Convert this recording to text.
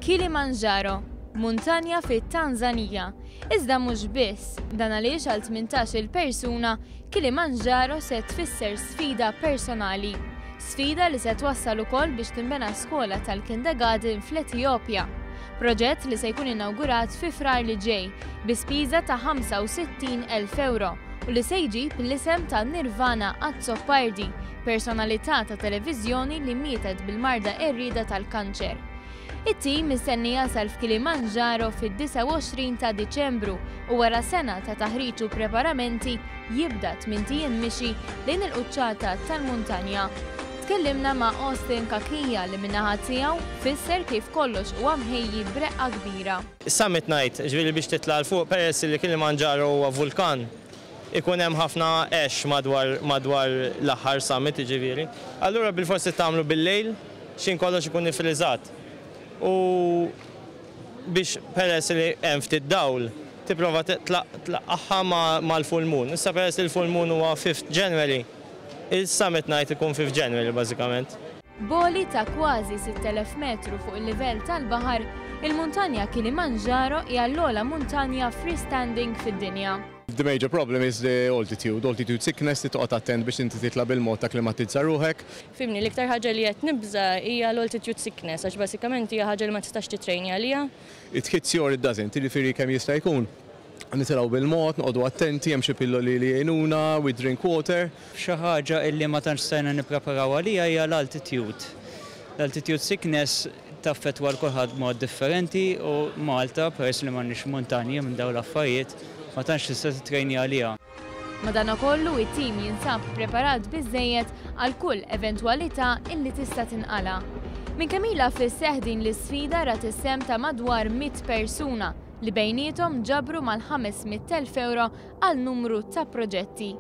Kilimanjaro, muntanja fit-Tanzanija. Iżda mhux biss, dan għaliex għal 18-il persuna, Kilimanjaro se tfisser sfida personali. Sfida li se twassal ukoll biex tinbena skola tal-kindergarten fl-Etijopja. Proġett li se jkun inawgurat fi Frar li ġej, bi spiża ta' 65,000 ewro u li se jġib l-isem ta' Nirvana Azzopardi, personalità ta' televiżjoni li mietet bil-marda qerrieda tal-kanċer. It-tim mistenni jasal f'Kilimanjaro fid-29 ta' Diċembru u wara sena ta' taħriġ u preparamenti jibda tmint ijiem mixi lejn il-quċċata tal-muntanja. Tkellimna ma' Austin Cachia li min-naħa tiegħu fisser kif kollox huwa mħejji b'reqqa kbira. Summit night, ġifieri biex titla' 'l fuq peress li Kilimanjaro huwa vulkan, ikun hemm ħafna ash madwar madwar l-aħħar summit jiġifieri. Allura bilfors trid tagħmlu bil-lejl x'ħin kollox ikun iffriżat. U biex peress li hemm ftit dawl tipprova tlaqqagħha mal-full moon. Issa peress li l-full moon huwa 5th January, is-summit night ikun 5th January bażikament. B'għoli ta' kważi 6,000 metru fuq il-livell tal-baħar, il-muntanja Kilimanjaro hija l-ogħla muntanja freestanding fid-dinja. The major problem is the altitude, altitude sickness, trid toqgħod attent biex inti titla' bil-mod takklimatizza ruħek. Fimni, l-iktar ħaġa li qed nibża' hija l-altitude sickness għax basikament hija ħaġa li ma tistax titrejni għaliha. It hits you or it doesn't, jiġifieri kemm jista' jkun nitilgħu bil-mod, noqogħdu attenti, hemm xi pilloli li jgħinuna, we drink water. Xi ħaġa illi ma tantx stajna nippreparaw għaliha hija l-altitude. L-altitude sickness taffettwa 'l kulħadd b'mod differenti u Malta, peress li m'għandniex muntanji minn dawn l-affarijiet, ma tantx tista' titrejni għaliha. Madanakollu, it-tim jinsab preparat biżżejjed għal kull eventwalità illi tista' tinqala'. Minn kemm ilha fis-seħħ din l-isfida rat is-sehem ta' madwar 100 persuna li bejniethom ġabru mal-500,000 ewro għal numru ta' proġetti.